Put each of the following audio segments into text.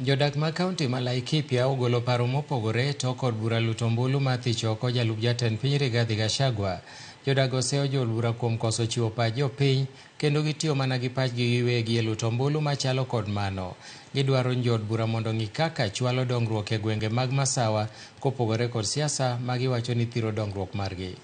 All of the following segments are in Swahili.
Jodak ma kaunti ma Laikipia ogolo paro mopogore tok od bura luto ombulu mar thicho oko jalup jatend piny Rigathi Gachagua. Jodak oseyo jood bura kuom koso chiwo pach jopiny kendo gitiyo mana gi pachgi giwegi e luto ombulu machalo kod mano. Gidwaro ni jood bura mondo ong'i kaka chwalo dongruok e gwenge mag Masawa kopogore kod siasa ma giwacho ni thiro dongruok margi.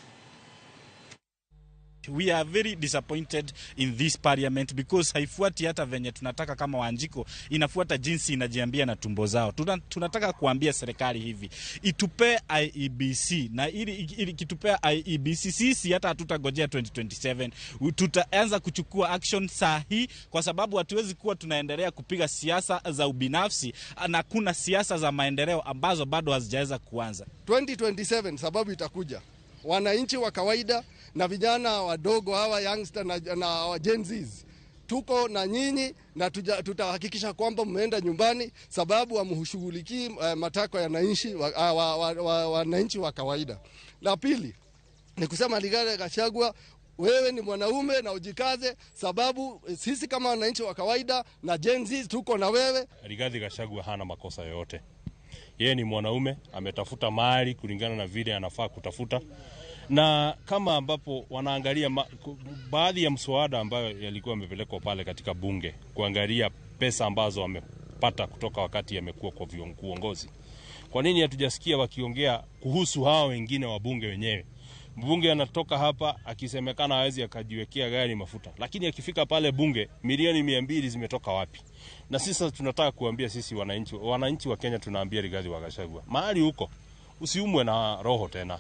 We are very disappointed in this parliament because haifuati hata venye tunataka kama Wanjiko, inafuata jinsi inajiambia na tumbo zao. Tunataka kuambia serikali hivi itupe IEBC, na ili kitupea IEBC sisi hata hatutagojea 2027, tutaanza kuchukua action saa hii, kwa sababu hatuwezi kuwa tunaendelea kupiga siasa za ubinafsi na kuna siasa za maendeleo ambazo bado hazijaweza kuanza. 2027 sababu itakuja wananchi wa kawaida na vijana wadogo hawa youngster na Gen Zs, tuko na nyinyi na tutahakikisha kwamba mmeenda nyumbani, sababu hamshughulikii matakwa ya wananchi wa, wa kawaida. La pili ni kusema Rigathi Gachagua, wewe ni mwanaume na ujikaze, sababu sisi kama wananchi wa kawaida na Gen Z tuko na wewe. Rigathi Gachagua hana makosa yoyote. Yeye ni mwanaume, ametafuta mali kulingana na vile anafaa kutafuta, na kama ambapo wanaangalia baadhi ya mswada ambayo yalikuwa yamepelekwa pale katika bunge kuangalia pesa ambazo wamepata kutoka wakati amekuwa kwa uongozi. Kwa nini hatujasikia wakiongea kuhusu hawa wengine wabunge wenyewe? Mbunge anatoka hapa akisemekana hawezi akajiwekea gari mafuta, lakini akifika pale bunge milioni 200 zimetoka wapi? Na sisi tunataka kuambia sisi wananchi wa Kenya, tunaambia Rigathi wa Gachagua, mahali huko usiumwe na roho tena.